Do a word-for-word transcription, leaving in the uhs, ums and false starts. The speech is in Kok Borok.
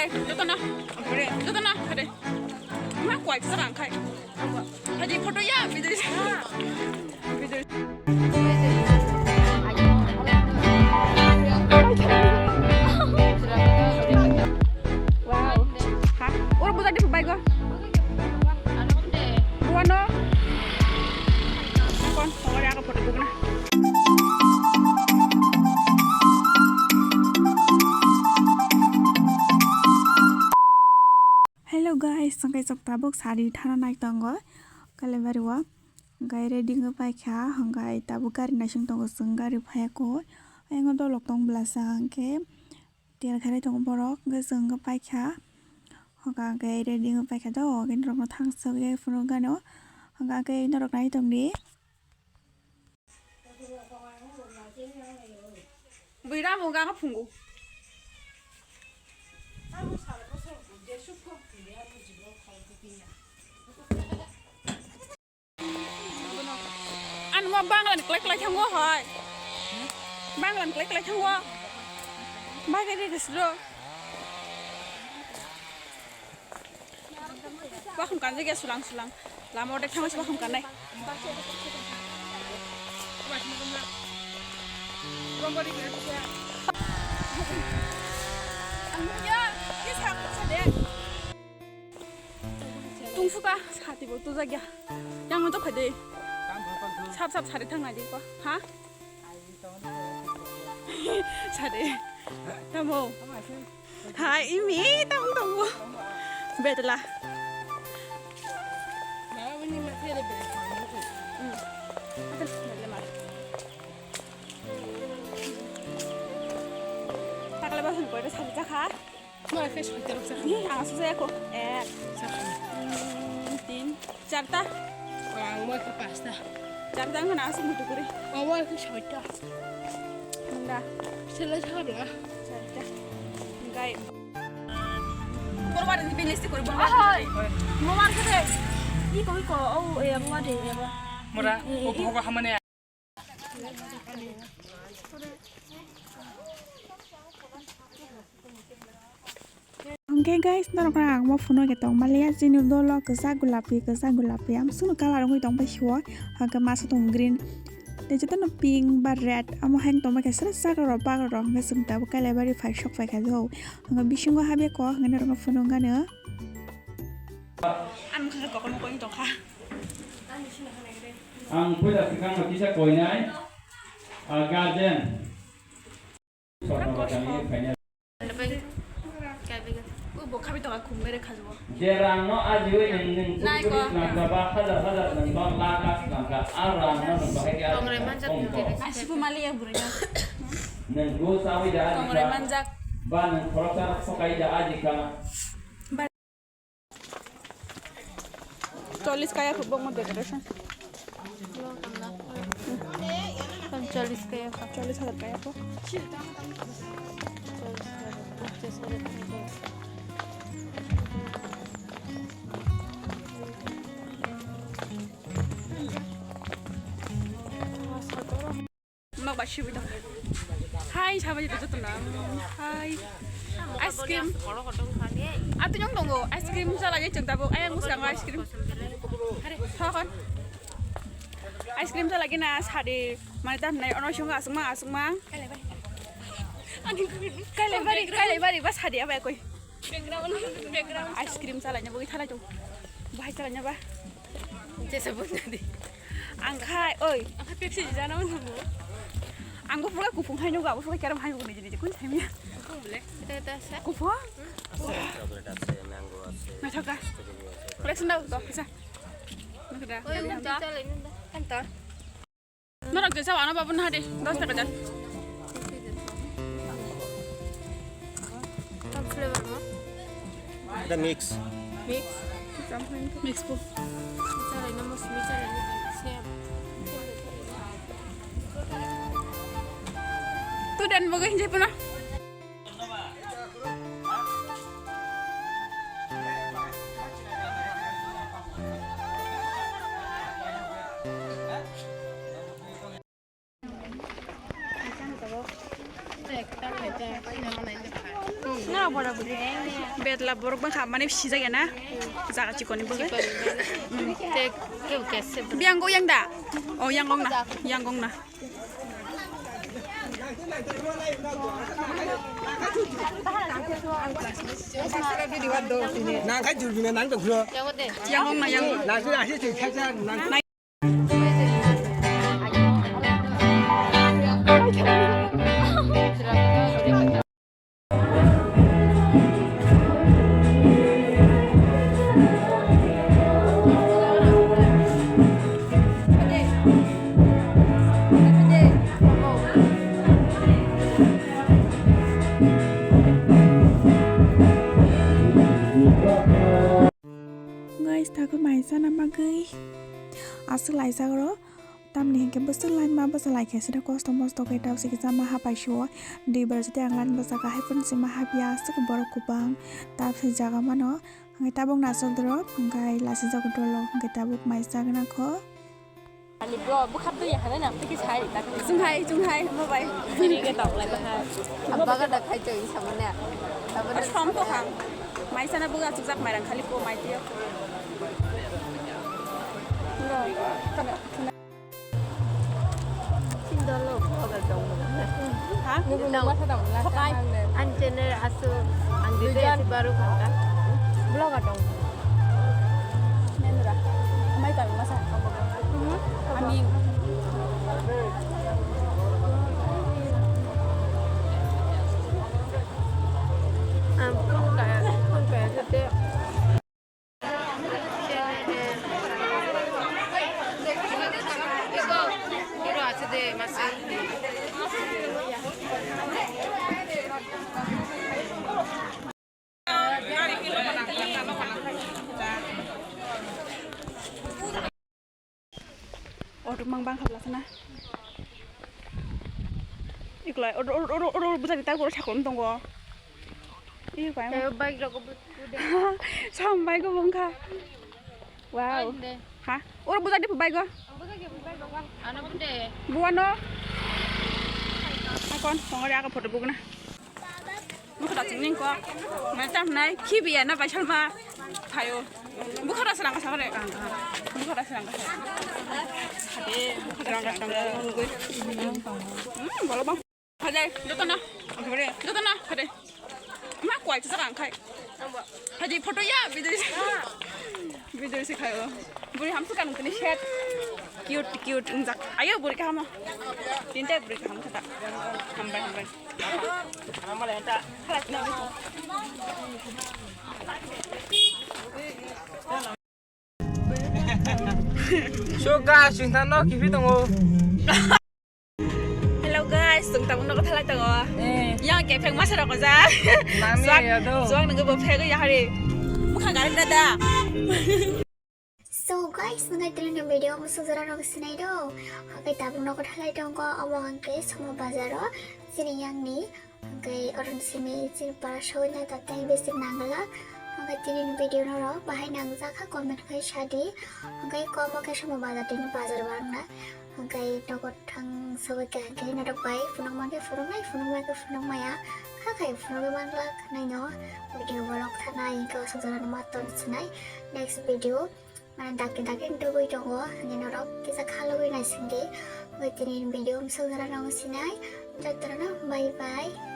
Jotono, jotono, hade. Ma kwai sa rang khai. Hadi photo ya, video. Video. Wow. Ha, oro buja di bai go. Buano. Kon, ore aga photo bugna. Hello guys, hwnkhe chwng tabuk sari thana nai tongo Kailaibari o. Hwnkhe ready wngwi paikha, hwnkhe tabuk gari naising tongo chwng, gari phaiya kho. Ayang o dolok tong bwlasa hwnkhe tel khailai tongo borok, hwnkhe chwng wngkha paikha. Hwnkhe hwnkhe ready wngwi paikha do, hwnkhe norokno thangsogwi phunuk gano, hwnkhe hwnkhe norok nai tongdi. Bwira mo gana phungo. Ano ma Bangla ni klai klai thango hoi. Bangla ni klai klai thango. Bai ke de sro. Wakhum kanjak ya sulang sulang. Lama odek thangwi se wakhum kanai. Tungsuka sati bo tujak ya. Yang nonjok phai de. Sap sap sari thang nai di ko. Ha? Sade. Tamo. Hai, imi, tamo, tamo. Betla. Hmm. Takle basan koi sari jakha. Moi khe soita rok chakha. Ni ang asuk jaya ko. Ek. Chakha. Hmm, tin. Charta. Ang moi khe pasta. Charta ang na asuk mutu kuri. O moi khe soita. Munda. Sila chakha bla. Charta. Gai. Borbar ni bilis ti kuri borbar. Ahoi. Momar khe de. Iko iko. O e abo de abo. Mura. O ko hamane. Hwnkhe guys, norok ang mo phunuk tong maliya, chini dolo kwchak gulapi, kwchak gulapi, amsukno colour wngwi tong bai sio, hwnkhe masa tong green, tei jotono pink ba red, amo hai tong bai khe sra sra rok bak rok, hwnkhe chwng tabuk Kailaibari phai sok phai kha do, hwnkhe bisingo habya kok, hwnkhe norokno phunuk gano. Ang mokhe kokol mokol wng tongkha. Ang puila swkang no kisa koinai, ah, guardian. Sokno batani phainai. O bo khabi tonga khum bere khajugo. Je rang no ajiwi nwng nwng Nai kuri ko. Kuri swnamjaba hajar hajar nwng ba lakh lakh swnamkha. A rang no nwng bahai khe Tongre manjak kong kong. Nasibu mali ya burina. Nwng go sawi da ajika. Tongre manjak. Ba nwng khoroksa sokai da ajika. Chollis kaya pho bokma decoration. Chollis kaya pho. Chollis hajar kaya pho. Chollis hajar, ponchas hajar. Nok bai sibui tong. Hai, sabai joto joto na. Hai. Ice cream. Atu nyong tongo. Ice cream chala je chwng tabuk. Ayang bwskango ice cream. Thokon. Ice cream chala gina sadi. Mane tam nai ono sung asung ma asung ma. Kailaibari, Kailaibari ba sadi abai koi. Background, background. Ice cream chalai na bui thalai tong. Bahai chalai na ba. Jesa bun jadi. Ang khai, oi. Ang khai Pepsi jana mo. Ang bo pura kupung hai no ga, bo pura keram hai no ni ni kun thai mi. Kupung bole. Eta eta sa. Kupung? Chocolate ase, mango ase. Na thoka. Strawberry ase. Collection daw to kisa. Nakada. Oi, unta. Anta. Norok jesa wano babu na de, dos taka jan. Tam flavor mo? The mix. Mix. Mix po. Michara na mo, michara na same. Tu dan bagai je puna. Na Betla borok bangkha mane sijak ya na? Jaga chikoni bagwi. Chikoni bagwi. Hmm. Te kebo kese. Biyang go yang da? Oh, yang gong na. Yang gong na. Nang khai jurbi na nang tong khro. Yang gong na, yang gong na. Nang khai asi thik thak sa nang. Guys, tako mai sana bagwi aswk laijak oro. Tamni hinkhe bwswk line ma bwsa laikha sida kosto mosto khe tau sikhe chama hapai sio. Dui bar jodi ang line bwsa kahai phone sima hapya aswk borok kwbang ta phai jaga mano. Hwnkhe tabuk nasok dorok hwnkhe lasijak dolo hwnkhe tabuk mai chagna kho. Ani bro, bwkha twi ya hanai nang tiki sai ta. Chunghai, chunghai, mo bai. Sini ke tok lai bahai. Abba ga da khai choi samanya. Abba da som to khang. Mai sana buga chujak mai rang khali ko mai tiyo. Bro. Sindolo vlogger dong. Ha? Nunggu nunggu masa dong, lasa. Ang channel asu ang detail si baru kanta. Vlogger dong. Nendra. Amai tabi masa. Ami. Ang phone kaya, phone kaya sate. Auto mang bang khabla sana. Iklai, auto, auto, auto, auto, bujadi tak auto sakon tongo. Iyo, kaya. Ayo, bike rok bu-, bu de. Sam bike bo wngkha. Wow. Oi, de. Ha? Oro bujadi bike go. Bujadi bike go. Ano bu de. Buano. Akon, tongori ako photo bugna. Bukha da chwngni kok. Mai tam nai, khibiya na bai salma. Phaio. Bukha da srang ka sakare. Bukha da srang ka sakare. Hade, bukha da srang ka sakare. Hmm, bolo bang. Hade, joto na. Joto na, hade. Ma kwai chwsa kang khai. Hade photo ya, video. Video se khai o. Buri hamsu kan tini shet. Cute, cute, unjak. Ayo buri kahamo. Tinta buri kaham kata. Hambai, hambai. So guys, chwng thangno kiphilwi tongo. Hello guys, chwng tabuk nogo thalai tongo. Eh. Yang kephek masa rok ja. Nangni Juang, ya do. Juang nunggu bo phek ya hari. Mukha gari da da. So guys, nang tini video mo sujara rok sinai do. Hakai tabuk nogo thalai tongo, amo hangke somo bazaro. Sini yang ni. Hwnkhe oro simi chini para sogwi na ta tei besi nangla. Hwnkhe tini ni video norok bahai nangjak kha comment khai sadi. Hwnkhe komo khe somo bazar tini bazar wngna. Hwnkhe nogo thang sogwi kha hwnkhe norok bai phunukma khe phunuknai, phunukma khe phunukmaya. Kha khai phunugwi mangla khwnai no video borok thanai hwnkhe o sojora no ma ton sinai next video. Mane dakti dakti dugui tongo, hwnwi norok kisa khalogwi naisingdi. Hwnkhe tini video mswk jora nang sinai, jotono bye bye.